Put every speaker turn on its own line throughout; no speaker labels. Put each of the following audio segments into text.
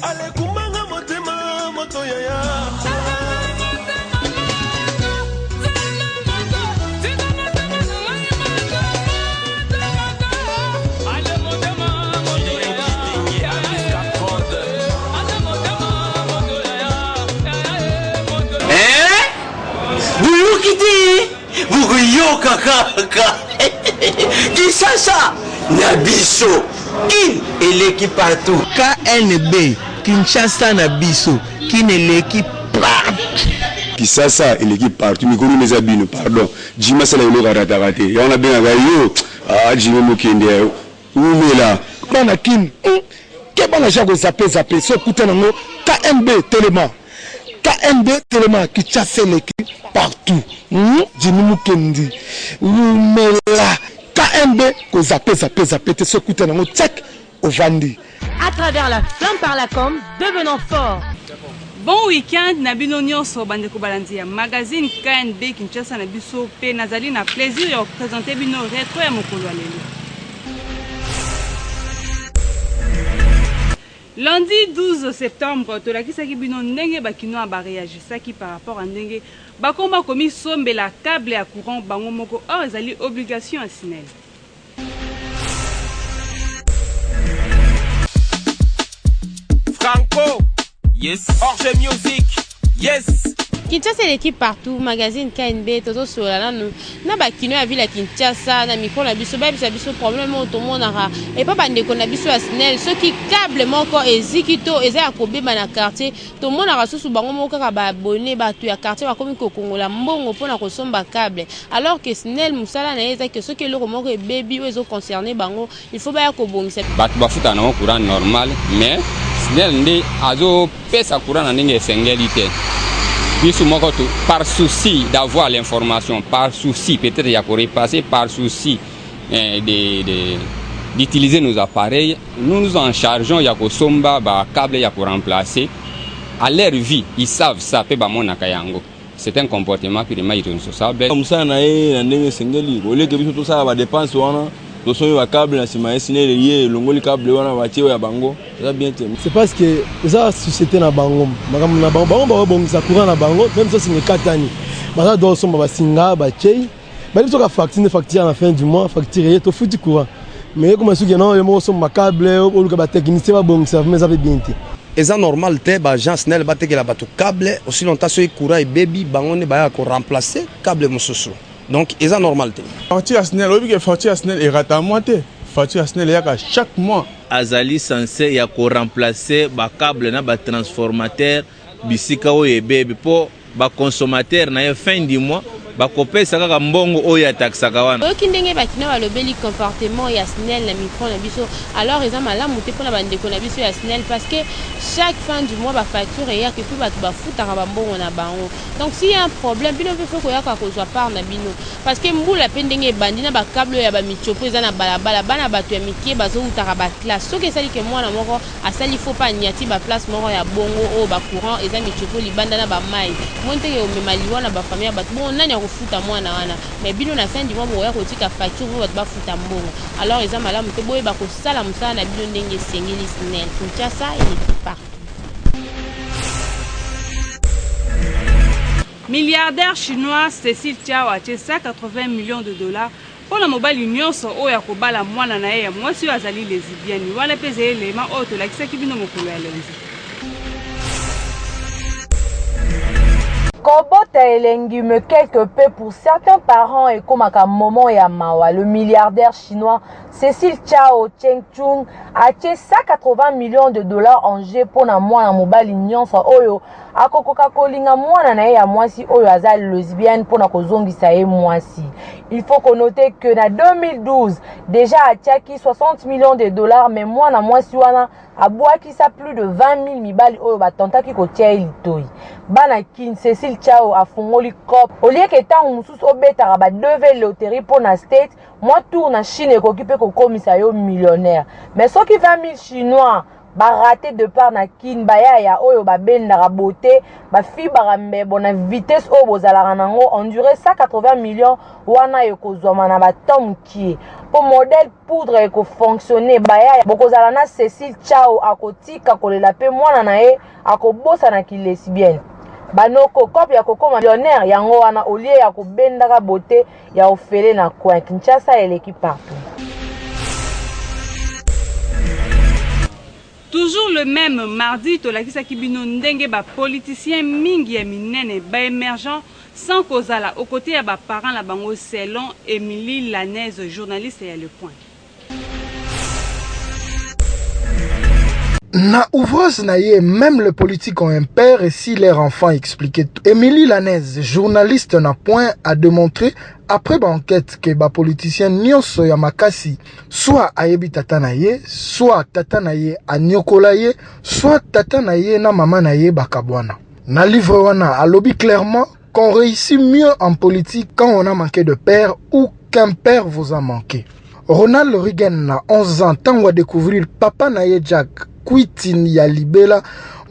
Alekumbanga motema moto yaya.
Boyoki te, bokoyoka kaka. Kinshasa na biso, Kin eleki partout.
KNB, Kinshasa na biso, Kin eleki partout.
Kisasa eleki partout, mikolo eza bino, pardon. Jimmy asala eloko arataka te, yango nabengaka yo. Ah, Jimmy Mokende, umela.
Bana Kin, ke bana ja kozape zape so okuta nango KNB telema, KNB telema, Kinshasa eleki partout. Jimmy Mukendi umela. KNB kozape zape zape te, so okuta nango check ovandi.
À travers la flamme par la com, devenons forts.
Bon week-end na bino nyonso bandeko balandi ya magazine KNB Kinshasa na biso, pe nazali na plaisir ya koprésenter bino retro ya mokolo ya lelo. Lundi 12 septembre, tolakisaki bino ndenge bakinois baréagisaki par rapport à ndenge bakoma komisombela câble ya courant bango moko, or ezali obligation ya SNEL.
Franco, yes. Orge Music, yes.
Kinshasa eleki partout, magazine KNB tozosolola nanu na bakino ya ville ya Kinshasa na micro na biso, bayebisa biso problème oyo tomonaka epa bandeko na biso ya SNEL. Soki câble moko eziki to eza ya kobeba na quartier, tomonaka susu bango moko kaka baabonnés, bato ya quartier bakomi kokongola mbongo mpona kosomba câble, alors que SNEL mosala na ye eza ke soki eloko moko ebebi oyo ezoconcerne bango, il faut baya kobongisa.
Bato bafutaka nango courant normal, mais SNEL nde azopesa courant na ndenge esengeli te. Biso moko to, par souci d'avoir l'information, par souci peut-être ya korepasser, par souci de d'utiliser nos appareils, nous nous en chargeons ya kosomba bacâble ya koremplacer. À leur vie, ils savent ça mpe bamonaka yango. C'est un comportement purement irresponsable.
Mosala na ye na ndenge esengeli, oleke biso tosala badépenses wana, tosombi bacâble, na nsima ye SNEL ye elongoli câble wana, batie oyo ya bango, eza bien te.
C'est parce que eza société na bango, makambo na bango, bango bakobongisa courant na bango. Même so singa ekatani, baza droit kosomba basinga batiei. Bali biso ka facture nde facture na fin du mois, facture ye tofuti courant. Mais ekoma soki no yo moko osomba câble, oluka batechnicien babongisa, vraiment eza mpe bien te.
Eza normal te baagent SNEL batekela bato câble aussi longtemps soki courant ebebi, bango nde bayaka koremplacer câble mosusu, donc eza normal te.
Facture ya SNEL, oyebi ke facture ya SNEL erata mwa te, facture ya SNEL eyaka chaque mois.
Azali censé ya koremplacer bacâble na batransformateur bisika oyo ebebi, mpo baconsommateur na ye fin du mois bakopesa kaka mbongo oyo ataxaka wana.
Oyoki ndenge bakino balobeli comportement ya SNEL na micro na biso. Alors eza malamu te mpona bandeko na biso ya SNEL, parce que chaque fin du mois bafacture eyaka et puis bato bafutaka bambongo na bango. Donc s'il y a un problème, bino mpe faut koyaka kozwa part na bino, parce que mbula mpe ndenge ebandi na bacâble oyo ya bamitiopo eza na balabala, bana bato ya mike bazowutaka baclasse. Soki esali ke mwana moko asali faux pas, aniati baplace moko ya bongo oyo bacourant eza mitiopo libanda na bamai, moni teke omema liwa na bafamille ya bato bongo, nani akofuta mwana wana? Mais bino na fin du mois bokoya kotika facture mpo bato bafuta mbongo. Alors eza malamu te, boyeba kosala mosala na bino ndenge esengeli. SNEL, Kinshasa eleki partout.
Milliardaire chinois Cécile Chao atie 180 millions de dollars mpona mobali nyonso oyo akobala mwana na ye ya mwasi oyo azali lesbienne. Wana mpe ezali elema oyo tolakisaki bino mokolo ya lundi.
Kobota elengi, mais quelque peu pour certains parents ekomaka moment ya mawa. Le milliardaire chinois Cécile Chao Cheng Chung atie 180 millions de dollars en jeu mpona mwana mobali nyonso oyo akokoka kolinga mwana na ye ya mwasi oyo aza lesbienne mpona kozongisa ye mwasi. Il faut konoter que na 2012 déjà atiaki 60 millions de dollars, mais mwana mwasi wana abwakisa plus de 20 000 mibali oyo batentaki kotia ye litoi. Bana Kin, Cécile Chao afungoli cop olieke. Ntango mosusu obetaka ba DV loterie mpo na state, mwa tour na Chine ekoki mpe kokomisa yo millionnaire. Mais soki 20 000 chinois Ba rate de part na kin ba yaya oyo ba bendaka beauté ba fibaka mbebo na vitesse oyo bozalaka nango on dirait 180 millions wana ekozwama na ba temps mukie po modèle poudre eko fonctionner ba yaya bokozala na Cecile Chao akotika kolela pe mwana na ye akobosana ki lesbienne banoko cop ya kokoma millionnaire yango wana olie ya kobendaka beauté ya ofele na coin Kinshasa eleki partout.
Toujours le meme mardi tolakisaki bino ndenge ba politiciens mingi ya minene ba emergents sans kozala aux cotes ya ba parents na bango selon Emilie Lanaise journaliste ya Le Point.
Na ouvrage na ye Meme les politiques ont un père et si leur enfant expliquait tout, Emilie Lanaise, journaliste na Point, a demontre après ba enquetes que ba politiciens nionso ya makasi soit ayebi tata na ye, soit tata na ye aniokola ye, soit tata na ye na mama na ye bakabwana. Na livre wana alobi clairement qu'on réussit mieux en politique quand on a manqué de père ou qu'un père vous a manqué. Ronald Reagan na 11 ans ntango a découvrir papa na ye Jack kwiti ya libela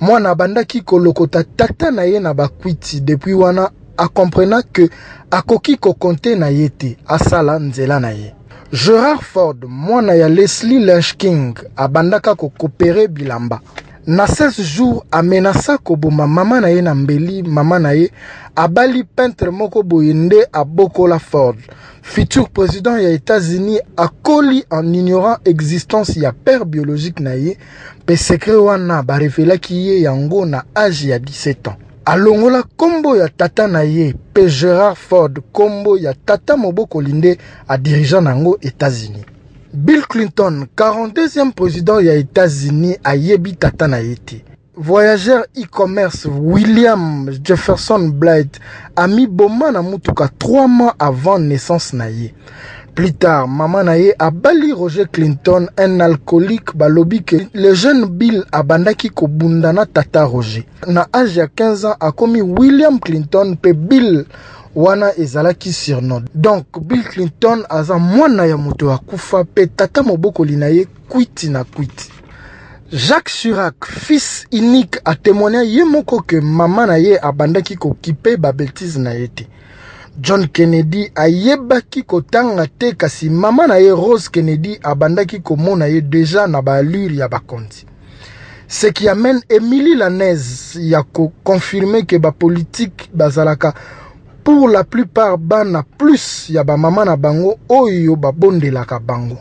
mwana abandaki kolokota tata na ye na bakwiti depuis wana a comprena que akoki kokonte na ye te asala nzela na ye. Gerard Ford mwana ya Leslie Lynch King abandaka kokopere bilamba. Na 16 jours a menaça koboma mama na ye na mbeli, mama na ye abali peintre moko boye nde abokola Ford. Futur president ya Etats-Unis akoli en ignorant existence ya père biologique na ye mpe secret wana ba revelaki ye yango na age ya 17 ans. Alongola kombo ya tata na ye mpe Gerard Ford kombo ya tata mobokoli nde a dirigea na yango Etats-Unis. Bill Clinton, 42e president ya Etats-Unis ayebi tata na ye te. Voyageur e-commerce William Jefferson Blythe amiboma na mutuka 3 mois avant naissance na ye. Plus tard, mama na ye abali Roger Clinton, un alcoolique, balobi que le jeune Bill abandaki kobunda na tata Roger. Na age ya 15 ans akomi William Clinton pe Bill wana ezalaki surnom. Donc Bill Clinton aza mwana ya moto akufa pe tata mobokoli na ye kwiti na kwiti. Jacques Chirac, fils unique, a témoigné ye moko que mama na ye abandaki kokipe ba bêtises na ye te. John Kennedy ayebaki kotanga te kasi mama na ye Rose Kennedy abandaki komona ye deja na ba allure ya bakonzi. Ce qui amène Emilie Lanaise ya ko confirmer que ba politique bazalaka pour la plupart bana plus ya ba mama na bango oyo babondelaka bango.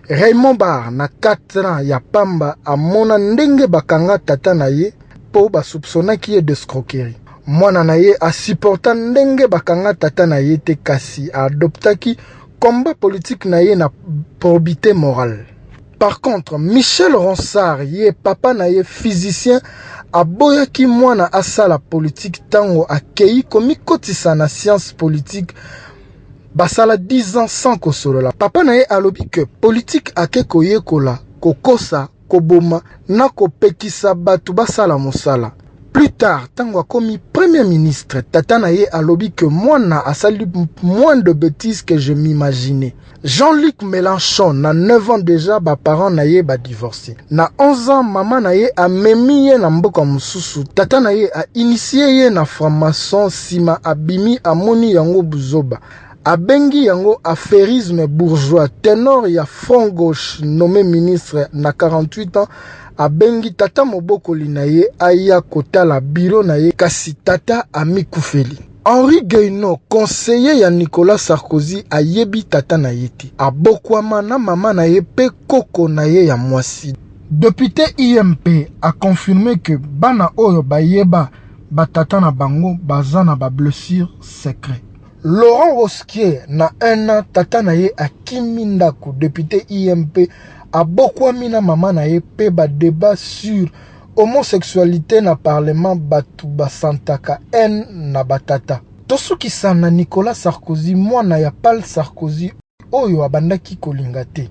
Raymond Barre na 4 ans ya pamba amona ndenge bakanga tata na ye po ba soupçonnaki ye d'escroquerie. Mwana na ye a supporta ndenge bakanga tata na ye te kasi a adoptaki combat politique na ye na probite morale. Par contre, Michel Ronsard, ye papa na ye physicien, aboyaki mwana asala politique tango akeyi komikotisa na science politique basala 10 ans sans kosolola. Papa na ye alobi que politique ake koyekola kokosa, koboma na kopekisa batu basala mosala. Plus tard, tango akomi Premier ministre, tata na ye alobi que mwana asali moins de betises que je m'imaginais. Jean-Luc Melenchon na 9 ans dejà ba parents na ye ba divorcer. Na 11 ans mama na ye amemi ye na mboka mosusu, tata na ye a initier ye na franc-maçon sima abimi amoni yango buzoba. Abengi yango affairisme bourgeois. Tenor ya front gauche nomme ministre na 48 ans abengi tata mobokoli na ye aya kotala bureau na ye kasi tata amikufeli. Henri Guaino, conseiller ya Nicolas Sarkozy ayebi tata na ye te. Abokwama na mama na ye pe koko na ye ya mwasi. Depute UMP a confirmer que bana oyo bayeba ba tata na bango baza na ba blessures secrets. Laurent Wauquiez na un an tata na ye akimi ndako. Depute UMP abokwami na mama na ye pe ba debats sur homosexualite na parlement batu ba santaka haine na ba tata. Tosukisa na Nicolas Sarkozy mwana ya Pal Sarkozy oyo abandaki kolinga te.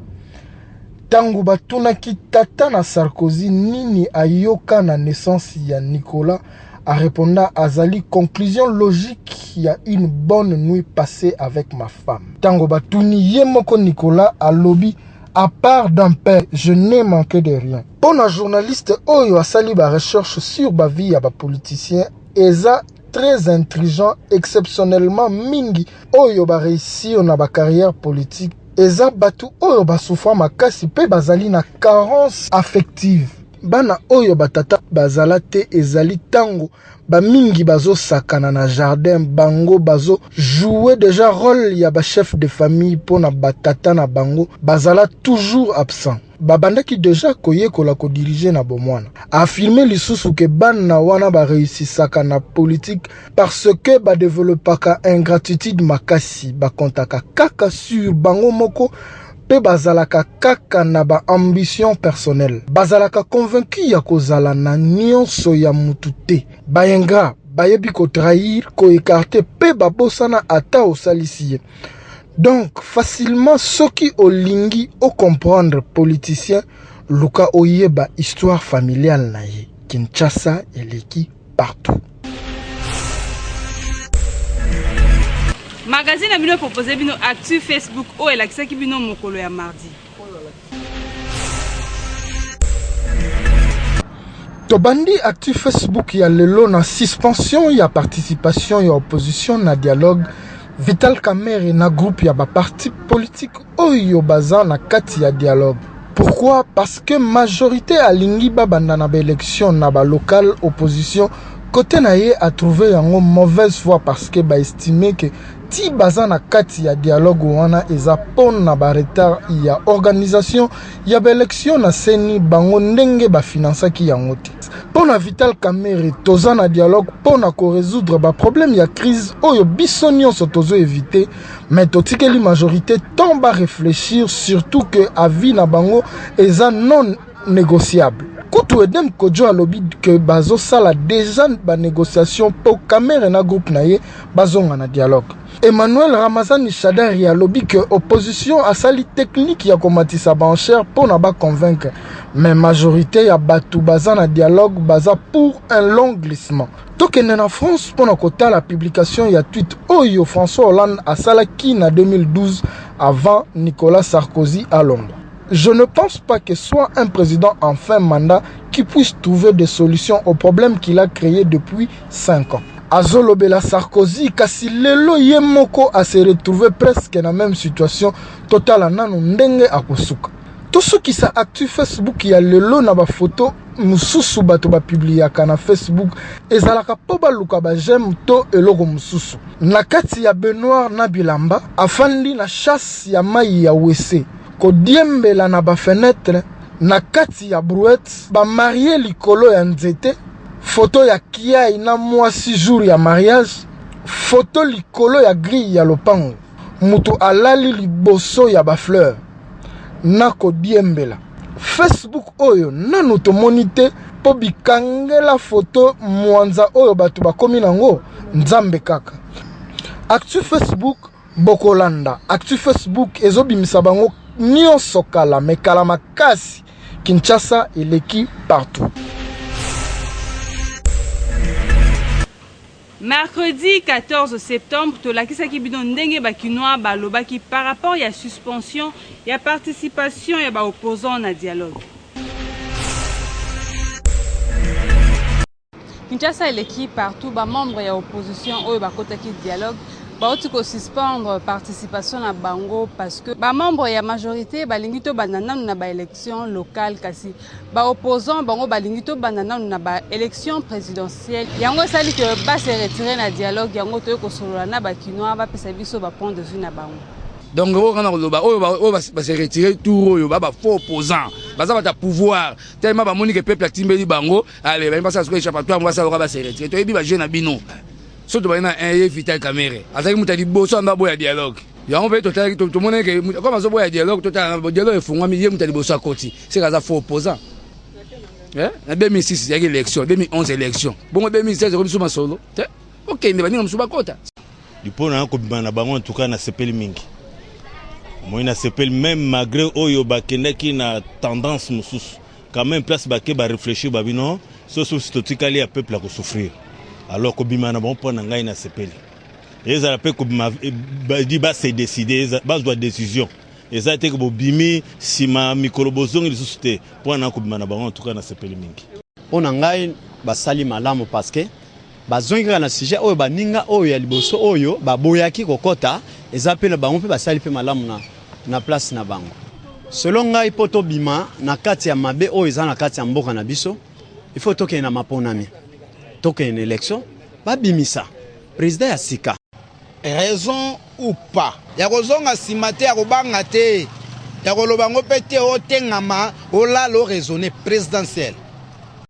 Tango batunaki tata na Sarkozy nini ayoka na naissance ya Nicolas, a reponda azali conclusion logique ya une bonne nuit passee avec ma femme. Tango batuni ye moko Nicolas alobi. À part d'un père, je n'ai manqué de rien. Mpo na journaliste oyo asali ba recherches sur ba vie ya ba politiciens, eza très intrigant exceptionnellement mingi oyo ba reussir na ba carrières politiques eza batu oyo ba souffra makasi mpe bazali na carence affective. Bana oyo ba tata bazala te ezali tango Ba mingi bazo sakana na jardin bango bazo jouer dejà role ya ba chef de famille pona ba tata na bango bazala toujours absent. Babandaki dejà koyekola ko diriger na bomwana. A affirmer lisusu que bana wana ba reussisaka na politique parce que ba developpaka ingratitude makasi, ba comptaka kaka sur bango moko pe bazalaka kaka na ba ambitions personnelles. Bazalaka convaincus ya kozala na nionso ya mutu te. Ba ingrats, bayebi ko trahir, ko ecarter pe babosana ata osalisi ye. Donc facilement soki olingi o comprendre politicien, luka oyeba histoire familiale na ye. Kinshasa eleki partout.
Magazine na bino propose bino actu Facebook oyo elakisaki bino mokolo ya mardi.
Tobandi actu Facebook ya lelo na suspension ya participation ya opposition na dialogue Vital Kamerhe na groupe ya ba partis politiques oyo baza na kati ya dialogue. Pourquoi? Parce que majorite alingi babanda na ba elections na ba locales opposition cote na ye a trouver yango mauvaise foi parce que ba estimer que ti baza na kati ya dialogue wana eza pona ba retard ya organisation ya ba elections na ceni bango ndenge ba financaki yango te. Pona Vital Kamerhe toza na dialogue pona ko resoudre ba problèmes ya crise oyo biso nionso tozo eviter mais totikeli majorite temps ba reflechir surtout que avis na bango eza non negociable. Kutu Edem Kodjo alobi que bazosala dejà ba negociations po Kamerhe na groupe na ye bazonga na dialogue. Emmanuel Ramazani Shadary alobi que opposition asali technique ya komatisa ba enchères pona ba convaincre mais majorite ya batu baza na dialogue baza pour un long glissement. Tokende na France pona kotala publication ya tweet oyo François Hollande asalaki na 2012 avant Nicolas Sarkozy alongwa. Je ne pense pas que soit un président en fin mandat qui puisse trouver des solutions aux problèmes qu'il a créés depuis 5 ans. Azolobela Sarkozy kasi lelo ye moko a se retrouver presque na même situation, totala nanu ndenge akosuka. Tosukisa actu Facebook ya lelo na ba photos mosusu bato ba publiaka na Facebook ezalaka po baluka ba j'aime to eloko mosusu. Na kati ya baignoire na bilamba, afandi na chasse ya mayi ya WC, kodiembela na ba fenetres, na kati ya brouette, ba maries likolo ya nzete, photo ya kiai na mwasi jour ya mariage, photo likolo ya grille ya lopango, mutu alali liboso ya ba fleurs na kodiembela. Facebook oyo nanu tomoni te po bikangela photo mwanza oyo batu bakomi nango, Nzambe kaka. Actu Facebook bokolanda actu Facebook ezobimisa bango nionso kala mais kala makasi. Kinshasa eleki partout.
Mercredi 14 septembre, tolakisaki bino ndenge ba Kinois balobaki par rapport ya suspension ya participation ya ba opposants na dialogue. Kinshasa eleki partout, ba membres ya opposition oyo bakotaki dialogue bauti ko suspendre participation na bango parce que ba membres ya majorité balingi tobanda nanu na ba élections locales, kasi ba opposants bango balingi tobanda nanu na ba élections présidentielles. Yango esali que ba se retirer na dialogue yango, toye kosolola na ba Kinois bapesa biso ba point de vue na bango.
Donc oyo kana koloba oyo ba se retirer tour oyo ba faux opposants baza bata pouvoir tellement bamoni ke peuple atimbeli bango. Allez, balingi basala sikoyo échappatoire, basala lokola ba se retirer. Toyebi ba jeu na bino. Soki tobandi na un ye Vital Kamerhe azalaki moto ya liboso ando aboya dialogue. Yango mpe totalaki, tomonaki ke comme azoboya dialogue, totala dialogue efungwami, ye moto ya liboso akoti, seka aza faux opposant. Eh? Na 2006 ezalaki élection, 2011 élection, bongo 2016 ekomi biso masolo te, okende baninga mosusu bakota.
Mpo na kobima na bango, en tout cas nasepeli mingi. Moi nasepeli même malgré oyo bakendaki na tendance mosusu, quand même place bake ba réfléchir babi non, so sosi totikali ya peuple akosouffrir. Alors kobima na bango, mpo na ngai nasepeli. Ezala mpe kobima, badi ba se décider, bazwa décision. Eza te ke bobimi sima mikolo bozongi lisusu te. Mpo na kobima na bango en tout cas nasepeli mingi.
Mpo na ngai basali malamu parce que bazongi kaka na sujet oyo baninga oyo ya liboso oyo baboyaki kokota eza mpe na bango mpe basali mpe malamu na, na place na bango. Selon ngai mpo tobima na kati ya mabe oyo eza na kati ya mboka na biso il faut tokende na maponami, tokende na election babimisa president ya sika.
Raison ou pas ya kozonga sima te ya kobanga te ya koloba yango mpe te otengama olala o raisonner presidentielle.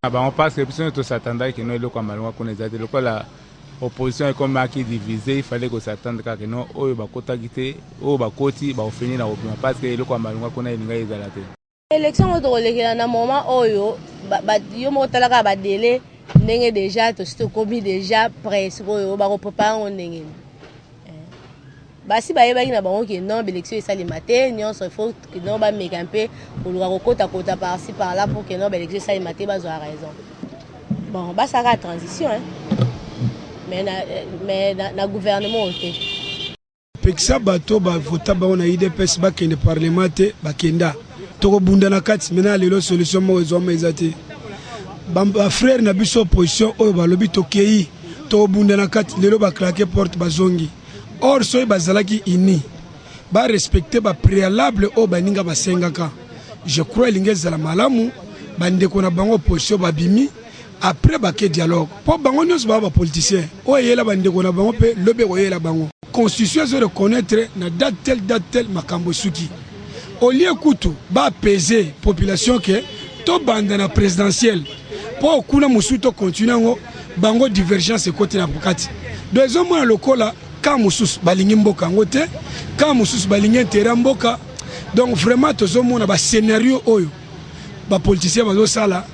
Na bango parce que biso nionso to s'attendaki que non eloko ya malonga kuna eza te lokola opposition ekomaki divise il fallait ko s'attendre kaka que non oyo bakotaki te oyo bakoti bako finir na kobima parce que eloko ya malonga kuna elingaki ezala te.
Election yango tokolekela na moment oyo yo moko tala kaka ba delai ndenge deja tosi tokomi deja près sikoyo bako prepare yango ndenge nini eh. Basi bayebaki na bango ke non b'election esalema te nyonso il faut que non bameka mpe koluka kokotakota par ci par là pour que non b'election esalema te bazwa raison. Bon basalaka transition hein. Mais na, mais na, na gouvernement oyo te.
Pekisa bato ba vota bango na udps bakende parlement te bakenda tokobunda na kati mena lelo solution moko ezwama eza te ba frère na biso opposition oyo balobi tokei tokobunda na kati lelo ba claque porte bazongi or soki bazalaki uni ba respecte ba préalable oyo baninga basengaka je crois elingi ezala malamu bandeko na bango opposition babimi Après bake dialogue po bango nionso ba ba politiciens oyo eyela ba ndeko na bango pe lobi ekoyela bango. Constitution ezo reconnaitre na date telle date telle makambo esuki. Au lieu kutu ba apaiser population que to banda na presidentielle po kuna mosusu to continuer yango bango divergence ekoti na kati. Donc ezo mona lokola camp mosusu balingi mboka yango te, camp mosusu balingi interet ya mboka. Donc vraiment tozo mona ba scenario oyo ba politiciens bazo sala.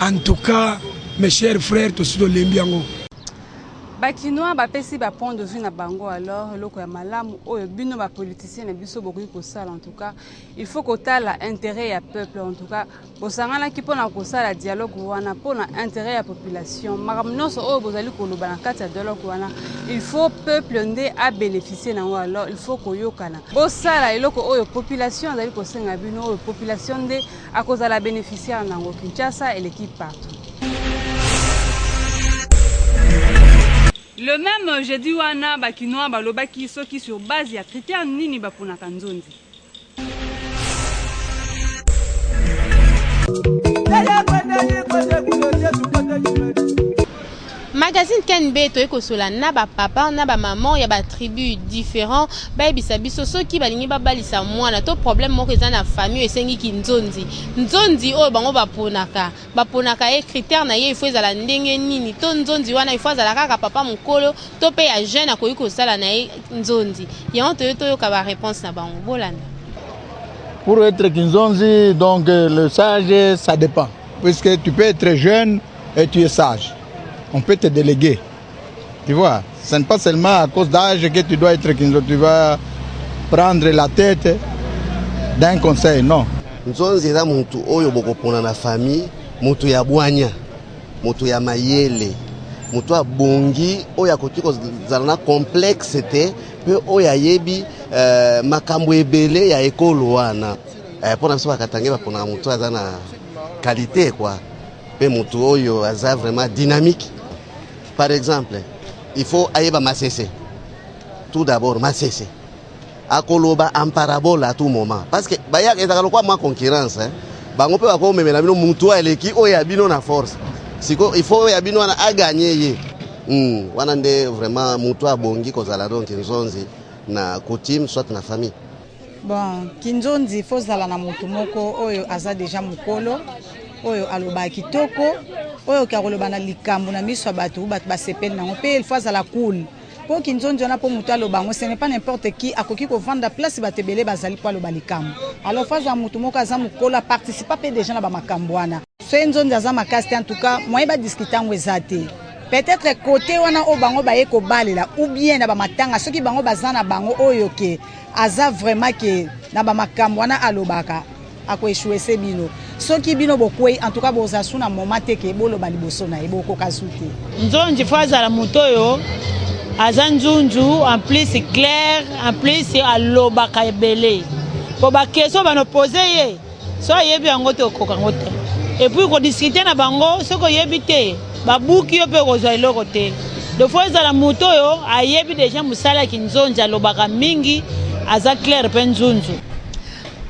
En tout cas mes chers frères tosi tolembi yango.
Ba kinois bapesi ba point de vue na bango alors eloko ya malamu oyo bino ba politiciens na biso bokoki kosala en tout cas il faut kotala intérêt ya peuple en tout cas bosanganaki mpo na kosala dialogue wana mpo na intérêt ya population makambo nyonso oyo bozali koloba na kati ya dialogue wana il faut peuple nde abénéficie na yango alors il faut koyokana bosala eloko oyo population azali kosenga bino oyo population nde Akozala beneficiaire nango Kinshasa eleki partout. Le meme jeudi wana ba kinois balobaki soki sur base ya critère nini baponaka nzonzi.
Magazine KNB toye kosola na ba papa na ba maman ya ba tribu different bayebisa biso soki balingi babalisa mwana to problème moko eza na famille oyo esengi kinzonzi nzonzi oyo bango baponaka baponaka ye critère na ye il faut ezala ndenge nini to nzonzi wana il faut azala kaka papa mokolo to pe ya jeune akoki kosala na ye nzonzi yango toye toyoka ba réponse na bango bolanda.
Pour être kinzonzi donc le sage ça dépend puisque tu peux être jeune et tu es sage. On peut te déléguer. Tu vois, ce n'est pas seulement à cause d'âge que tu dois être kinzo, tu vas prendre la tête d'un conseil, non.
Nzonzi eza mutu oyo bokopona na famille, mutu ya bwanya, mutu ya mayele, mutu abongi oyo akoki kozala na complexe te mpe oyo ayebi euh, makambo ebele ya ekolo wana. Eh, mpo na biso bakatange baponaka mutu aza na qualité quoi. Pe mutu oyo aza vraiment dynamique. Par exemple, il faut ayeba masese. Tout d'abord masese. Akoloba en parabole à tout moment. Parce que bayaka ezalaka lokola mwa concurrence hein. Bango pe bakomemela bino mutu oyo aleki oyo ya bino na force. Siko il faut oyo ya bino wana a gagner ye. Hmm, wana nde vraiment mutu abongi kozala donc nzonzi na coutume soit na famille.
Bon, kinzonzi faut zala na mutu moko oyo aza deja mukolo, oyo alobaka kitoko, oyo ke akoloba na likambo na miso ya batu, batu basepeli nango pe il faut azala cool. Po kinzonzi wana po mutu aloba yango ce n'est pas n'importe qui akoki kovanda place batu ebele bazali po aloba likambo. Alors faut azala mutu moko aza mukolo a participa pe deja na ba makambo wana. Soki nzonzi aza makasi te en tout cas moyen ba discuter yango eza te. Peut-etre cote wana oyo bango baye kobalela ou bien na ba matanga soki bango baza na bango oyo ke Aza vraiment ke na ba makambu wana alobaka ako echouese bino soki bino bokweyi en tout cas boza su na moment te ke boloba liboso na ye bokoka su te.
Nzonzi faut azala moto oyo aza nzunzu en plus clair en plus alobaka ebele. Po ba question bano pose ye so ayebi yango te okoka yango te. Et puis ko discuter na bango soki oyebi te babuki yo mpe okozwa eloko te. Donc faut ezala moto oyo ayebi deja mosala ya kinzonzi alobaka mingi aza clair mpe nzunzu.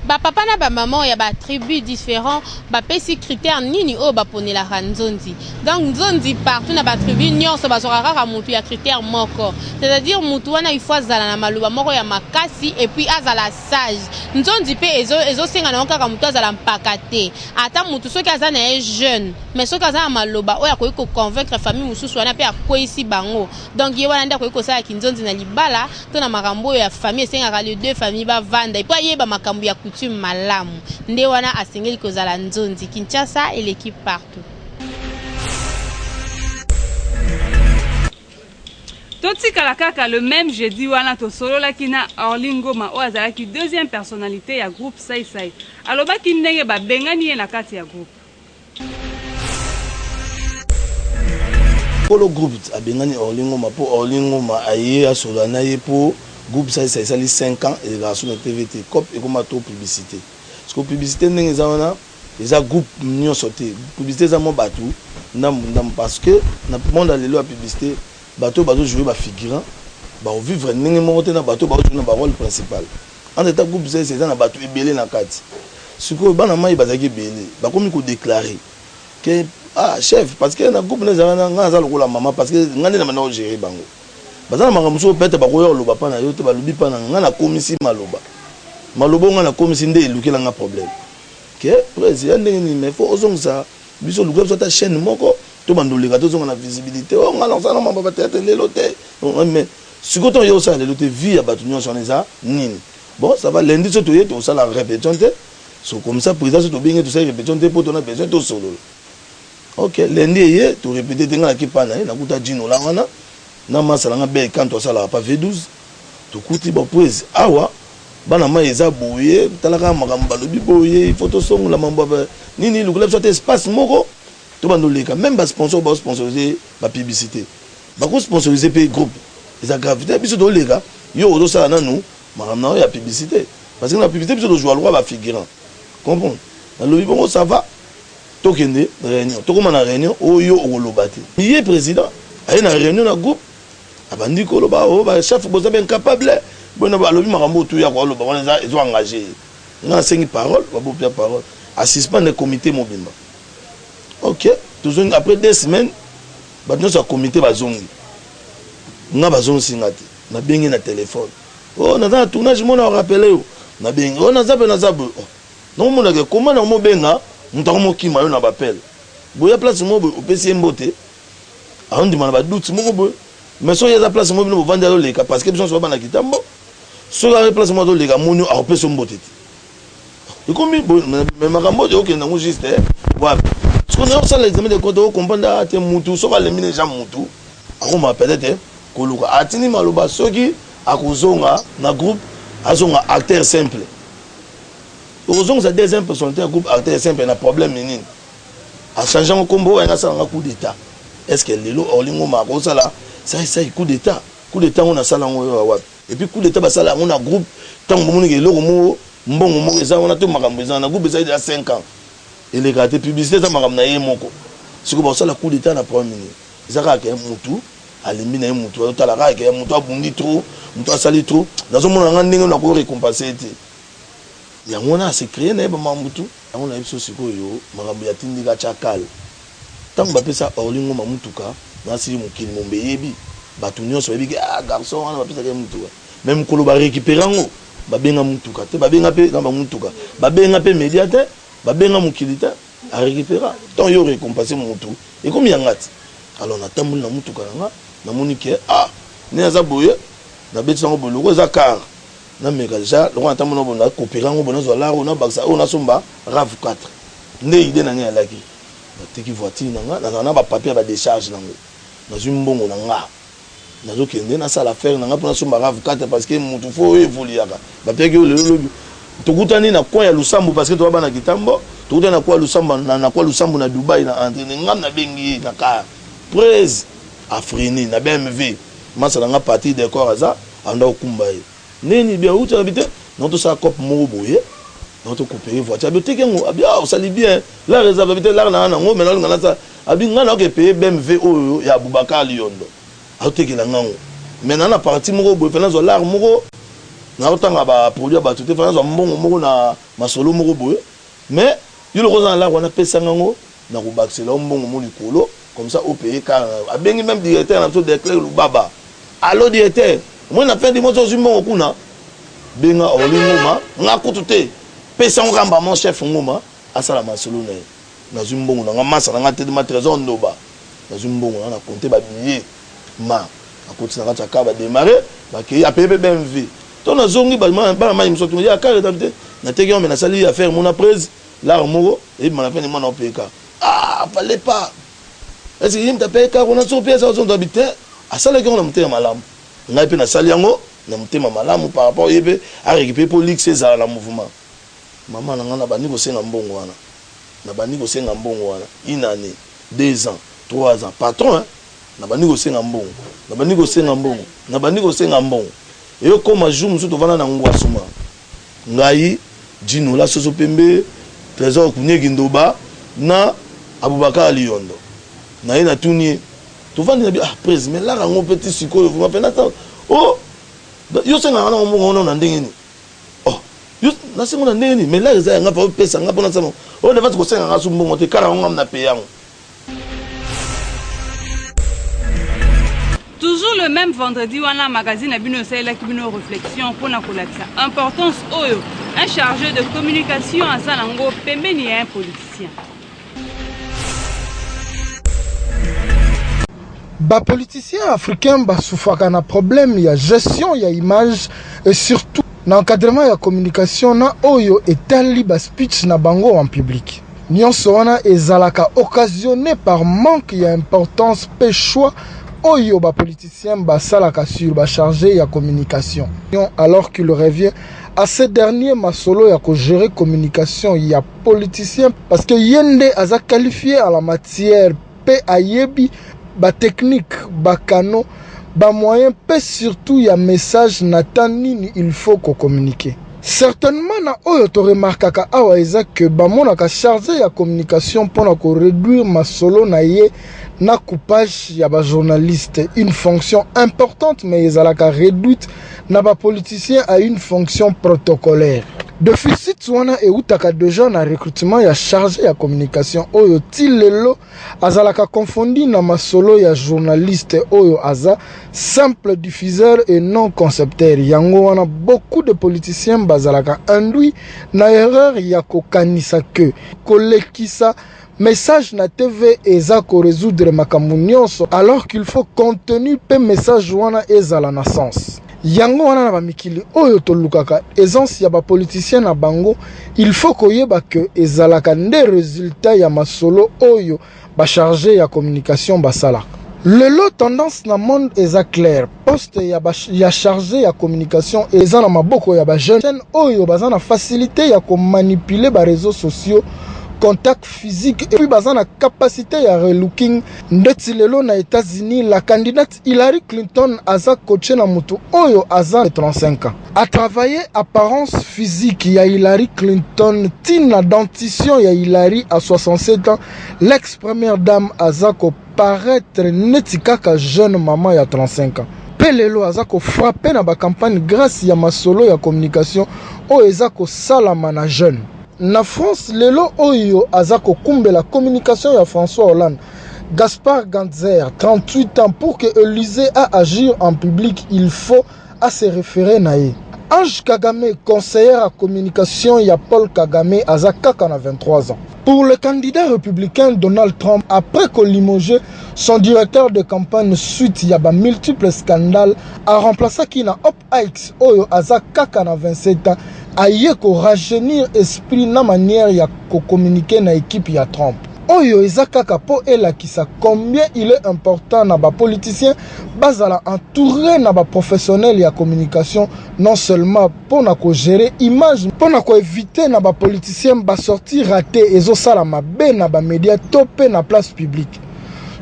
Ba papa na ba maman ya ba tribus differents bapesi critère nini oyo baponelaka nzonzi? Donc nzonzi partout na ba tribus nionso bazwaka kaka mutu ya critère moko. C'est-à-dire mutu wana il faut azala na maloba moko ya makasi et puis azala sage. Nzonzi pe ezo ezosenga nango kaka mutu azala mpaka te. Ata mutu soki aza na ye jeune mais soki aza na maloba oyo akoki ko convaincre famille mususu wana pe akweyisi bango donc ye wana nde akoki kosala kinzonzi na libala to na makambo oyo ya famille esengaka les deux familles bavanda et puis ayeba makambo ya coutume malamu nde wana asengeli kozala nzonzi. Kinshasa eleki partout.
Totikala kaka le meme jeudi wana tosololaki na Orly Ngoma oyo azalaki deuxième personnalite ya groupe Sai Sai. Alobaki ndenge babengani ye na kati ya groupe.
Kolo groupe abengani Orly Ngoma po Orly Ngoma aye asolola na ye po groupe Sai Sai esali 5 ans elekaka su na TV te coop ekoma trop publicite sikoyo publicite ndenge eza wana eza groupe nionso te publicite eza mwa batu ndambu ndambu parce que na monde ya lelo ya publicite batu oyo bazo jouer ba figurant bako vivre ndenge moko te na batu oyo bazo jouer na ba role principal entre temps groupe Sai Sai eza na batu ebele na kati Sikoyo bana mayi bazalaki ebele bakomi ko declarer que ah chef parce que na groupe na ezalaka na nga naza lokola maman parce que nga nde na banda ko gerer bango baza na makambo mosusu peut etre bakoya koloba pa na yo te balobi pa na nga nga nakomisi maloba maloba oyo nga nakomisi nde elukela nga problème que prez ya ndenge nini mais faut ozongisa biso luka biso ata chaîne moko tobanda oleka tozonga na visibilité oh nga nakosala na mambo ya ba theatre lelo te mais sikoyo ntango yo osala lelo te vie ya bato nyonso wana eza nini Bon ça va lundi soki toye tokosala repetition te so comme ça president soki tobengi ye tosali repetition te po tona besoin tosolola ok lundi eye to repete te nga nake pa na ye nakuta Djinola wana na masa na nga Belle Kanto asalaka pa V12 tokuti bon prez awa bana mayi eza boye tala kaka makambo balobi boye il faut tosongola mambo ya nini lukela biso ata espace moko tobanda oleka meme ba sponsor bao sponsoriser ba publicite bako sponsoriser pe groupe eza grave te biso toleka yo ozosala nanu makambo na yo ya publicite parce que na publicite biso tozwa lokola ba figurant comprendre nalobi bongo ça va tokende réunion tokoma na réunion oyo okoloba te ye président aye na réunion na groupe abandi koloba o oh, ba chef boza ba incapable boye alobi makambo oyo tuya koaloba wana eza ezo engage ye nga nasengi parole babopia parole asuspendre comité mobimba ok tozongi après deux semaines bato nyonso ya comité bazongi nga bazongisi nga te Nabengi na telephone oh naza na tournage mona rappeler yo nabengi oh naza pe naza boye oh nakomona ke comment nakomobenga moto akomokima yo na bapele boya place moko boye opesi ye mbote aondima na badoute moko boye mais soki aza place moko bino bovandi azoleka parce que biso nyonso bana kitambo soki aza place moko azoleka amoni yo akopesa yo mbote te ekomi boye mais makambo oyo okende yango juste eh, wapi soki nayo osala examen de compte okomprendre ah, te mutu soki alembi deja mutu akoma peut-être koluka atindi maloba soki akozonga na groupe azonga acteur simple okozongisa deuxième personnalité ya groupe acteur simple na problème nini achange yango kombo oyo asala nga coup d'état est ce que lelo Orly Ngoma akosala sai sai coup d'état coup d'état yango nasala yango oyo wapi et puis coup d'état basala yango na groupe ntango bomoniki eloko moko mbongo moko eza wana to makambo eza na groupe ezali deja 5 ans elekaka te publicité eza makambo na ye moko sikoyo bakosala coup d'état na problème nini Eza kaka ke mutu alembi naye mutu azo tala kaka ke mutu abundi trop mutu asali trop nazo mona nga ndenge nako recompense ye te yango wana ase cree naye ba mambu tout yango nayebi biso sikoyo makambo ya tindika tia kal tango bapesa Orly Ngoma mutuka nasili mokili momba eyebi batu nionso bayebi ke ah garçon wana bapesaka ye mutuka mais mokolo ba recupere yango babenga mutuka te babenga pe na ba mutuka babenga pe media te babenga mokili te A recupera tant yo recompenser mutu ekomi ya nga ti alors na tamboli na mutuka na nga na moni ke ah nde naza boye na beti nango boye lokola eza car na meka dejà lokola na tamboli na boye na coopera yango boye nazwa lar oyo na bakisa oyo nasomba rav 4 nde idee na nga elaki na teki voiture na nga nazala na ba papier ya ba decharge nango nazwi mbongo na nga Nazo kende na sala affaire na nga po na somba rav 4 parce que mutu faut o evoluaka. Ba piaki yo lelo lobi. Tokutani na coin ya Lusambo parce que toza bana Kitambo. Tokutani na coin ya Lusambo na, na coin Lusambo na Dubaï na entre nga na bengi ye na car. Prez a freiner na BMW. Masa na nga Patrick Decor aza anda okumba ye. Nini bien uti na bite. Nao tosala coop moko boye, nao to coopere voiture. Abi oteki yango? Abi ah osali bien. Lar eza abi te lar na nga nango mais naolinga nasala. Abi nga naoke paye BMW oyo ya Aboubacar Liondo. Aotekela nga yango. Mais na na partie moko boye, fallait nazwa lar moko. Naotanga ba produits ya batu te, fallait nazwa mbongo moko na masolo moko boye. Mais yo lokola oza na lar wana pesa nga yango, nakobakisela yo mbongo mo likolo comme ça o payer car na yo. Abengi meme directeur na biso Declerc Lubaba. Allo directeur, omoni na fin du mois soki ozwi mbongo kuna, benga Orly Ngoma, nga kutu te, pesa yango kaka mbala moko chef Ngoma asala masolo na ye. Nazwi mbongo na nga, masta na nga atelema Tresor Ndoba, nazwi mbongo na nga na compter ba billets ma nakoti na kati ya car ba demarrer bakeyi, a payer pe BMW. Tango nazongi bana mayi mosusu batuni ya car eza te, nateki yango mais nasali affaire moko na prez Lar moko ebima na fin mwana opeye car ah fallait pas est ce que ye mutu apaye car wana soki pe aza ozonga bi te asalaki yango na motema malamu ngai pe nasali yango na motema malamu par rapport ye pe a recuperer po luxe ezala na mouvement maman na ngai nabandi kosenga mbongo wana nabandi kosenga mbongo wana une annee deux ans trois ans patron hein nabandi kosenga mbongo nabandi kosenga mbongo nabandi kosenga mbongo eyokoma jour mosusu tovanda na ngwasuma Ngai, Djinola Soso Pembe, Tresor Kunieki Ndoba na Aboubakar Liyondo. Naye natuni ye, tovandi na bi ah prez mais lar yango pe ti sikoyo vraiment pe nata oh yo osengaka nga mbongo wana na ndenge nini? Oh yo nasengo na ndenge nini mais lar eza ya nga pe opesa nga po nasala oh devant kosenga nga su mbongo te kara yango nga na paye yango.
Toujours le même vendredi wana magazine na bino esalelaki bino reflexion pona kolakisa importance oyo un charge de communication aza nango pembeni ya un politicien.
Ba politiciens africains ba souffraka na problème ya gestion ya image et surtout na encadrement ya communication na oyo etali ba speech na bango en public. Nionso wana ezalaka occasionne par manque ya importance pe choix oyo ba politiciens basalaka sur ba charges ya communication alors qu'il revient à ce dernier masolo ya ko gerer communication ya politicien parce que ye nde aza qualifie en la matière pe ayebi ba techniques, ba canaux, ba moyens pe surtout ya message na temps nini il faut ko communiquer. Certainement na oyo to remarkaka awa eza que bamonaka charge ya communication pona ko reduire masolo na ye na coupage ya ba journalistes, une fonction importante mais ezalaka reduite na ba politiciens à une fonction protocolaire. Deficit wana ewutaka dejà na recrutement ya charge ya communication oyo ti lelo azalaka confondu na masolo ya journaliste oyo aza simple diffuseur et non concepteur. Yango wana beaucoup de politiciens bazalaka induit na erreur ya kokanisa que kolekisa message na TV eza ko resoudre makambo nionso alors qu'il faut contenu pe message wana ezala na sens. Yango wana na ba mikili oyo tolukaka aisance ya ba politiciens na bango il faut koyeba que ezalaka nde resultat ya masolo oyo ba charges ya communication basalaka. Lelo tendance na monde eza claire, poste ya ba ya charge ya communication eza na maboko ya ba jeunes oyo baza na facilite ya ko manipuler ba reseaux sociaux, contact physique et puis baza na capacite ya relooking ndeti lelo na Etats-Unis la candidate Hillary Clinton aza coache na mutu oyo aza na 35 ans. A travailler apparence physique ya Hillary Clinton ti na dentition ya Hillary à 67 ans, l'ex première dame aza ko paraitre neti kaka jeune maman ya 35 ans. Pe lelo aza ko frapper na ba campagne grace ya masolo ya communication oyo eza kosalama na jeune. Na France lelo oyo aza kokumbela communication ya François Hollande, Gaspard Gantzer, 38 ans, pour que Elysee a agir en public il faut a se referer na ye. Ange Kagame, conseillère ya communication ya Paul Kagame aza kaka na 23 ans. Pour le candidat republicain Donald Trump, après ko limoger son directeur de campagne suite ya ba multiples scandales, a remplaçaki na Hope Hicks oyo aza kaka na 27 ans, aye ko rajeunir esprit na manière ya ko communiquer na equipe ya Trump. Oyo eza kaka po elakisa combien il est important na ba politiciens bazala entoure na ba professionnels ya communication non seulement po na ko gerer image po na ko eviter na ba politiciens ba sorties ratees ezosala mabe na ba medias to pe na place publique.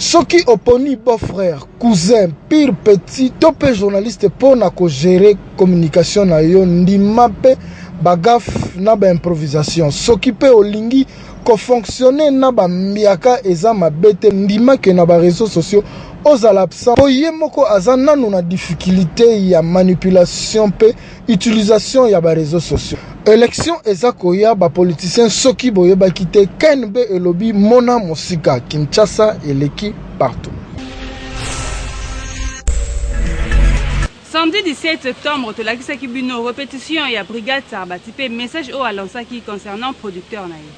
Soki oponi beau frère, cousin, pire petit to mpe journaliste mpo na ko gerer communication na yo, ndima mpe ba gaffes na ba improvisations. Soki mpe olingi ko fonctionner na ba mbiaka eza mabe te, ndima que na ba reseaux sociaux ozala absent mpo ye moko aza nanu na difficulite ya manipulation mpe utilisation ya ba reseaux sociaux. Election eza koya ba politiciens soki boyebaki te KNB elobi mona mosika Kinshasa eleki partout.
Samedi 17 septembre, tolakisaki bino repetition ya Brigade Sarbati mpe message oyo alansaki concernant producteur na ye.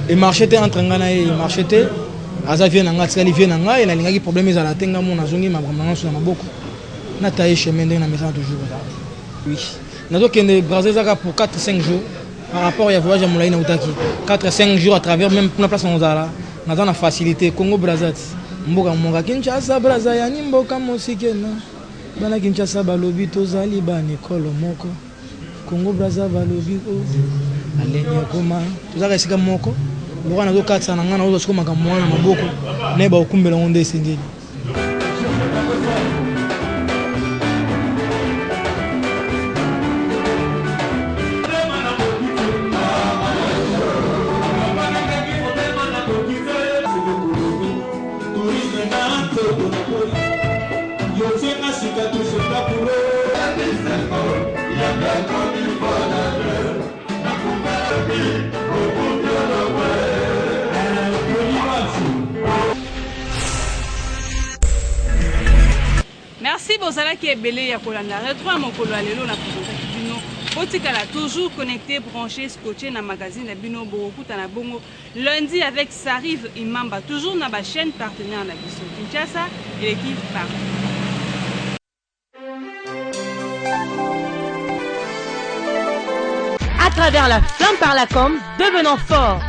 Emarche te entre ngai na ye, emarche te. Aza vie na ngai, atikali vie na ngai, nalingaki problème ezala te, ngai mona nazongi makambo na ngai na maboko. Na taille chemin ndenge na mesana toujours kozala. Oui. Nazokende Brazza ezaka pour 4 5 jours par rapport ya voyage ya molai nautaki 4 5 jours à travers même kuna place nakozala naza na facilité Congo Brazza mboka moka Kinshasa Brazza yani mboka mosikena bana Kinshasa balobi tozali bana ekolo moko Congo Brazza balobi o oh, aleni akoma tozaka esika moko lokola nazokatisa na ngai nazozwa siko makambo wana na maboko nayeba kokumbela yango nde esengeli.
Merci bozalaki ebele ya kolanda retro ya mokolo ya lelo na presentaki bino. Botikala toujours connecté, branché, scotché na magazine na bino bokokutana bongo lundi avec Sarive Imamba toujours na ba chaîne partenaire na biso Kinshasa eleki partout.
À travers la flamme par la com, devenant fort.